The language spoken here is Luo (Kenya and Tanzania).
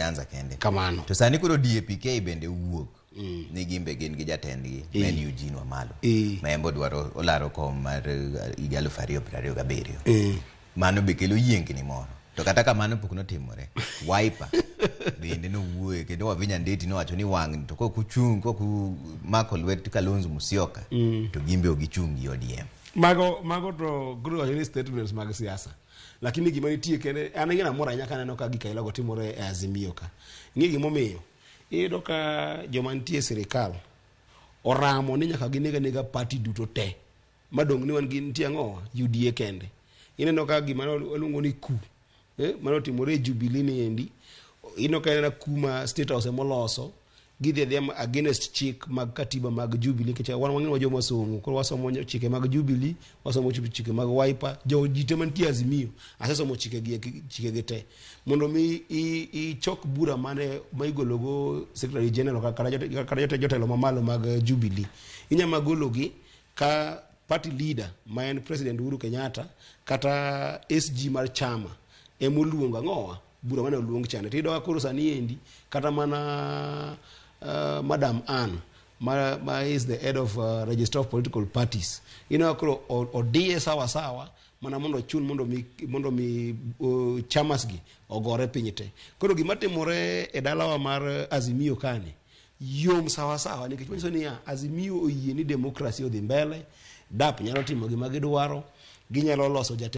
Nyanza kende. Kamano. To sani koro DAPK bende wuok ni gimbe gin gi jatendgi ma en Eugene Wamalwa ma en be odwaro olaro kom mar higa 2027. Mano be kelo yiengni moro. To kata kamano pok notimore. Wiper bende nowuoye kendo Wavinya Ndeti nowacho ni wang' to kok uchung' kok umako lwet Kalonzo Musyoka to gimbe ok gichung' gi ODM. Mago to koro wacho ni statements mag siasa. Lakini gima nitie kende an ing'e namor ahinya kaneno ka gik aila go timore e Azimio ka. Ing'e gimomiyo? Iyudo ka joma nitie e sirikal oramo ni nyaka gineg anega party duto te madong' ni wan gi nitie ang'owa UDA kende. Ineno ka gima waluongo ni ku mane otimore e Jubilee ni endi ineno ka en ku ma State House emoloso gidhi adhiya against chik mag katiba mag Jubilee nikech wan wang'e wa joma somo koro wasomo chike mag Jubilee, wasomo chike mag Wiper, jo ji te mantie Azimio asesomo chike gi chike gi te mondo mi ichok bura mane ma igologo Secretary General kata jotelo mamalo mag Jubilee inyama gologi ka party leader ma en President Uhuru Kenyatta kata SG mar chama emoluongo ang'owa bura mane oluong chande. Tiyudo ka koro sani endi kata mana Madam Ann ma is the head of registrar of political parties ineno ka koro odiye sawa sawa mana mondo ochun mondo mi chamas gi ogore piny te. Koro gima timore e dalawa mar Azimio kani yom sawa sawa nikech manyiso niya Azimio oyie ni demokrasi odhi mbele. DAP nyalo timo gima gidwaro, ginyalo loso jatend